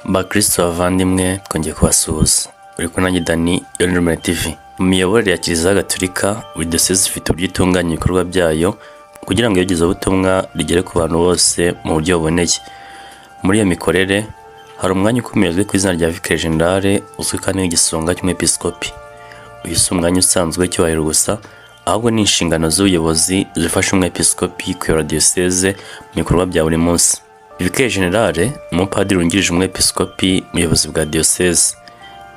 Bakristo bavandimwe, twongeye kubasuhuza. Uri kumwe nanjye Dani Yonirumene TV. Mu miyoborere ya Kiliziya Gatolika, buri diyoseze ifite uburyo itunganya ibikorwa byayo kugira ngo iyogezabutumwa rigere ku bantu bose mu buryo buboneye. Muri iyo mikorere hari umwanya ukomeye uzwi ku izina rya Vicaire Général, uzwi kandi nk'igisonga cy'umwepiskopi. Uyu si umwanya usanzwe w'icyubahiro gusa, ahubwo ni inshingano z'ubuyobozi zifasha umwepiskopi kuyobora diyoseze mu bikorwa bya buri munsi. Vicaire Général ni umupadiri wungirije umwepiskopi mu buyobozi bwa diyoseze.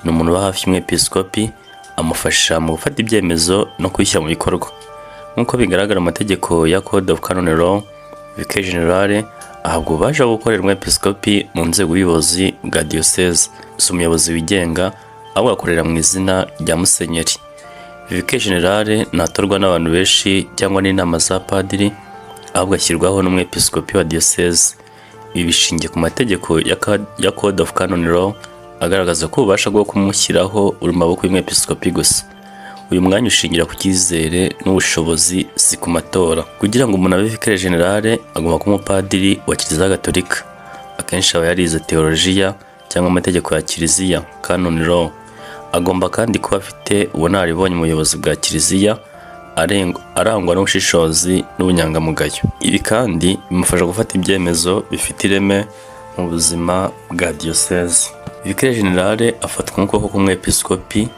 Ni umuntu uba hafi y'umwepiskopi, amufasha mu gufata ibyemezo no kubishyira mu bikorwa. Nk'uko bigaragara mu mategeko ya Code of Canon Law, Vicaire Général ahabwa ububasha bwo gukorera umwepiskopi mu nzego y'ubuyobozi bwa diyoseze. Si umuyobozi wigenga, ahubwo akorera mu izina rya musenyeri. Vicaire Général ntatorwa n'abantu benshi cyangwa n'inama za padiri, ahubwo ashyirwaho n'umwepiskopi wa diyoseze. Ibi bishingiye ku mategeko ya Code of Canon Law, agaragaza ko ububasha bwo kumushyiraho buri mu maboko y'umwepiskopi gusa. Uyu mwanya ushingira ku cyizere n'ubushobozi, si ku matora. Kugira ngo umuntu abe Vicaire Général, agomba kuba umupadiri wa Kiliziya Gatolika. Akenshi aba yarize teolojiya cyangwa amategeko ya Kiliziya, Canon Law. Agomba kandi kuba afite ubunararibonye mu buyobozi bwa Kiliziya, arangwa n'ubushishozi n'ubunyangamugayo. Ibi kandi bimufasha gufata ibyemezo bifite ireme mu buzima bwa diyoseze. Vicaire Général afatwa nk'ukuboko k'umwepiskopi,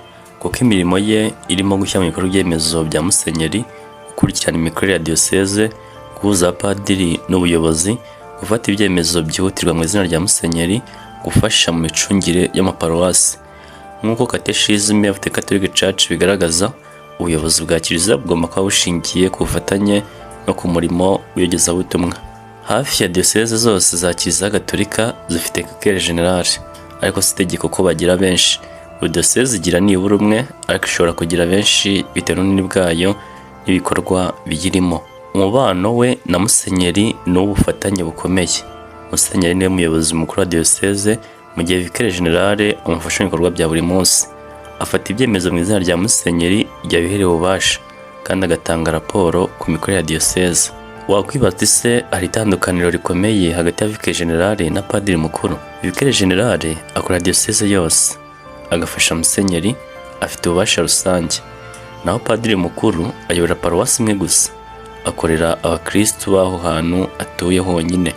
kuko imirimo ye irimo gushyira mu bikorwa ibyemezo bya musenyeri, gukurikirana imikorere ya diyoseze, guhuza abapadiri n'ubuyobozi, gufata ibyemezo byihutirwa mu izina rya musenyeri, gufasha mu micungire y'amaparuwasi. Nk'uko Catechism of the Catholic Church bigaragaza, ubuyobozi bwa Kiliziya bugomba kuba bushingiye ku bufatanye no ku murimo w'iyogezabutumwa. Hafi ya diyoseze zose za Kiliziya Gatolika zifite Vicaire Général, ariko si itegeko ko bagira benshi. Buri diyoseze igira nibura umwe, ariko ishobora kugira benshi bitewe n'ubunini bwayo n'ibikorwa biyirimo. Umubano we na musenyeri ni uw'ubufatanye bukomeye. Musenyeri niwe muyobozi mukuru wa diyoseze, mu gihe Vicaire Général amufasha mu bikorwa bya buri munsi. Afata ibyemezo mu izina rya musenyeri igihe abiherewe ububasha, kandi agatanga raporo ku mikorere ya diyoseze. Wakwibaza uti: "Se hari itandukaniro rikomeye hagati ya Vicaire Général na padiri mukuru?" Vicaire Général akora diyoseze yose, agafasha musenyeri, afite ububasha rusange. Naho padiri mukuru ayobora paruwasi imwe gusa, akorera abakirisitu b'aho hantu atuye honyine.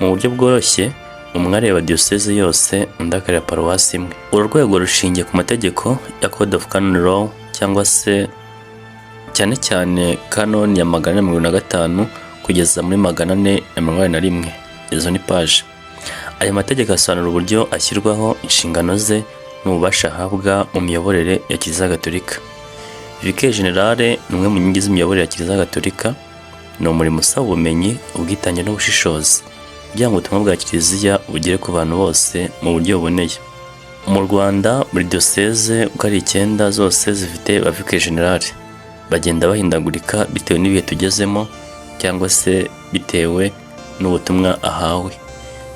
Mu buryo bworoshye, umwe areba diyoseze yose, undi akareba paruwasi imwe. Uru rwego rushingiye ku mategeko ya Code of Canon Law, cyangwa se cyane cyane canon ya 475 kugeza muri 481. Izo ni paje. Aya mategeko asobanura uburyo ashyirwaho, inshingano ze n'ububasha ahabwa mu miyoborere ya Kiliziya Gatolika. Vicaire Général ni umwe mu nkingi z'imiyoborere ya Kiliziya Gatolika. Ni umurimo usaba ubumenyi, ubwitange n'ubushishozi kugira ngo ubutumwa bwa Kiliziya bugere ku bantu bose mu buryo buboneye. Mu Rwanda, buri diyoseze uko ari icyenda zose zifite ba Vicaire Général. Bagenda bahindagurika bitewe n'ibihe tugezemo cyangwa se bitewe n'ubutumwa ahawe.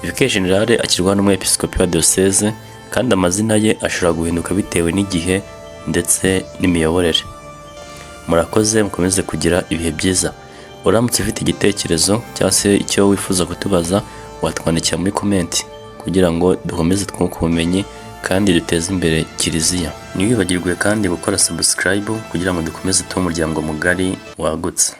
Vicaire Général ashyirwaho n'umwepiskopi wa diyoseze, kandi amazina ye ashobora guhinduka bitewe n'igihe ndetse n'imiyoborere. Murakoze, mukomeze kugira ibihe byiza. Uramutse ufite igitekerezo cyangwa se icyo wifuza kutubaza, watwandikira muri comment kugira ngo dukomeze twunguke ubumenyi kandi duteze imbere Kiliziya. Ntiwibagirwe kandi gukora subscribe kugira ngo dukomeze tube umuryango mugari wagutse.